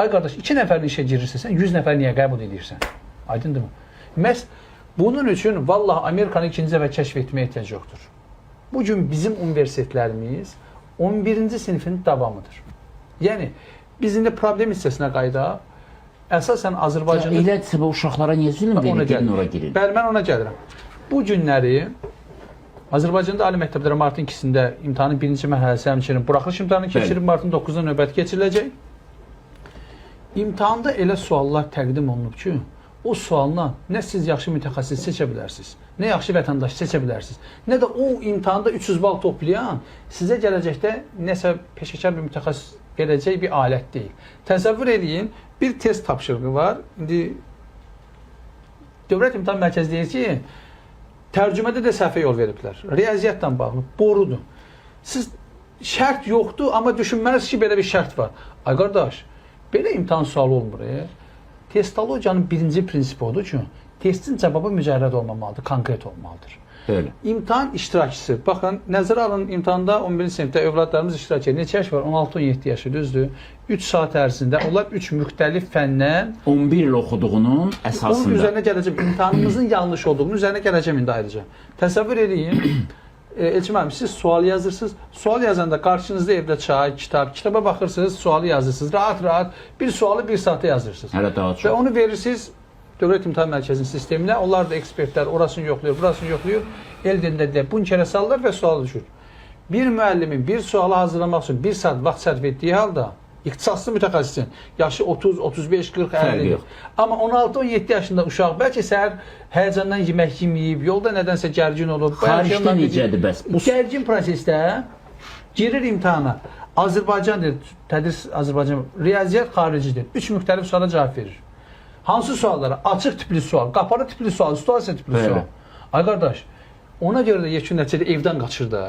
Ay qardaş, 2 nəfərin işə girirsə, sən 100 nəfər niyə qəbul edirsən? Aydındırmı? Məhz bunun üçün vallah Amerikanı ikinci dəfə kəşf etməyə ehtiyac yoxdur. Bu gün bizim universitetlərimiz 11-ci sinifin davamıdır. Yəni biz indi problem hissəsinə qayıdaq. Əsasən Azərbaycanda Elədirsə bu uşaqlara niyə zülm Ona verir, gəlirəm. gelin ora girin? Bəli, mən ona gəlirəm. Bu günləri Azərbaycanda ali məktəblərə martın 2-sində imtahanın birinci mərhələsi, həmçinin buraxılış imtahanı keçirilib, martın 9-da növbəti keçiriləcək. İmtahanda elə suallar təqdim olunub ki, o sualla nə siz yaxşı mütəxəssis seçə bilərsiniz, nə yaxşı vətəndaş seçə bilərsiniz, nə də o imtahanda 300 bal toplayan sizə gələcəkdə nəsə peşəkar bir mütəxəssis verəcək bir alət deyil. Təsəvvür eləyin, bir test tapşırığı var. İndi Dövlət İmtahan Mərkəzi deyir ki, tərcümədə də səhvə yol veriblər. Riyaziyyatla bağlı, borudur. Siz şərt yoxdur, amma düşünməlisiniz ki, belə bir şərt var. Ay qardaş, belə imtahan sualı olmur. Testologiyanın birinci prinsipi odur ki, testin cavabı mücərrəd olmamalıdır, konkret olmalıdır. Bəli. İmtahan iştirakçısı, baxın, nəzərə alın, imtahanda 11-ci sinifdə övladlarımız iştirak edir. Neçə yaş var? 16-17 yaşı, düzdür? 3 saat ərzində onlar 3 müxtəlif fəndən 11 il oxuduğunun onun əsasında. üzərinə gələcəm. İmtahanımızın yanlış olduğunun üzərinə gələcəm indi ayrıca. Təsəvvür eləyin. Elçin müəllim, siz sual yazırsınız. Sual yazanda qarşınızda evdə çay, kitab, kitaba baxırsınız, sualı yazırsınız. Rahat-rahat bir sualı bir saata yazırsınız. Hələ daha Və çox. onu verirsiniz Dövlət İmtahan Mərkəzinin sisteminə. Onlar da ekspertlər orasını yoxlayır, burasını yoxlayır. El dilində də bunu kərə salırlar və sual düşür. Bir müəllimin bir sualı hazırlamaq üçün bir saat vaxt sərf etdiyi halda ixtisaslı mütəxəssisin yaşı 30, 35, 40, Fərqi 50. yox. Amma 16-17 yaşında uşaq bəlkə səhər həyəcandan yemək yeməyib, yolda nədənsə gərgin olub. Bayaq Xaricdə yandan necədir bəs? Bu gərgin prosesdə girir imtahana. Azərbaycan tədris Azərbaycan riyaziyyat xaricidir. 3 müxtəlif suala cavab verir. Hansı suallara? Açıq tipli sual, qapalı tipli sual, situasiya tipli Bəli. sual. Ay qardaş, ona görə də yekun nəticədə evdən qaçır da.